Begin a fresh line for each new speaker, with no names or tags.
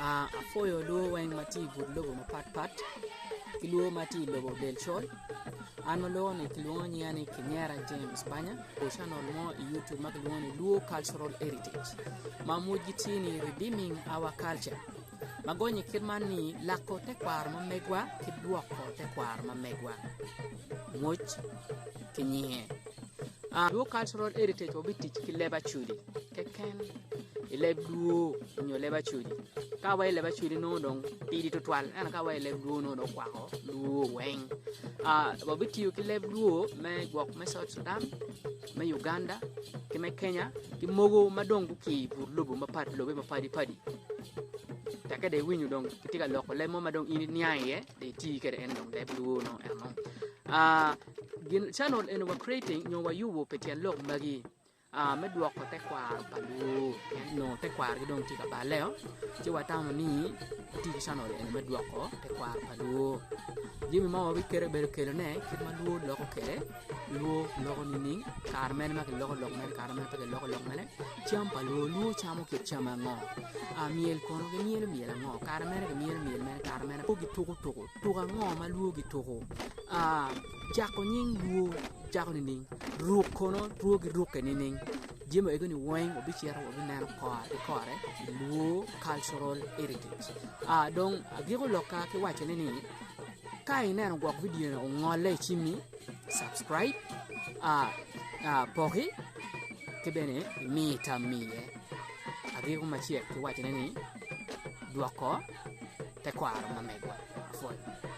Apwoyo luo weng ma tye i but lobo mapatpat ki luo ma tye i lobo del col an ma loko ni kilwongo nyinga ni Kinyera James Banya channel mo i youtube ma kilwongo ni Luo Cultural Heritage ma mujgi tye ni Redeeming Our Culture ma gonye kit man ni lako tekwaro ma megwa ki dwoko tekwaro ma megwa mwoc ki nyinge. Luo Cultural Heritage wabitic ki leb Acholi keken i leb Luo nyo leb Acholi ka wa i leb Acholi nongo dong tidi tutwal ento ka wa i leb Luo nongo dong okwako Luo weng wabitiyo ki leb Luo me gwok me South Sudan me Uganda ki me Kenya ki mogo ma dong guki i but lobo mapat lobe mapadi padi tekke dong iwinyo dong kitye ka loko leb mo ma dong in iniang iye dong iti kwede en dong leb Luo nongo eno. Gin channel eni wa creating nyo wayubo pi tyen lok magi me dwoko tekwaro pa luo pien nongo tekwarogi dong tye ka balle-o ci watamo ni wati ki channel eni me dwoko tekwaro pa luo jami ma wabiketo bedo kelone kit ma luo loko kwede luo loko nining kare mene ma kiloko lok mene kare mene pe kiloko lok mene cam pa luo luo camo kit cam ango myel kono gimyelo myel ango kare mene gimyelo myel mene kare mene gituko tuko Tuko ango ma luo gituko? Cako nying luo cako nining? Ruk kono luo girukke nining? Jami ego ni weng wabicito wabineno kore ki kore i luo cultural heritage. Dong agiko lokka ki wacone ni ka ineno gwok vidio ni ongolle i cimmi subscribe poki ki bene imi tammi iye. Agiko macek ki wacone ni dwoko tekwaro ma megwa. Apwoyo.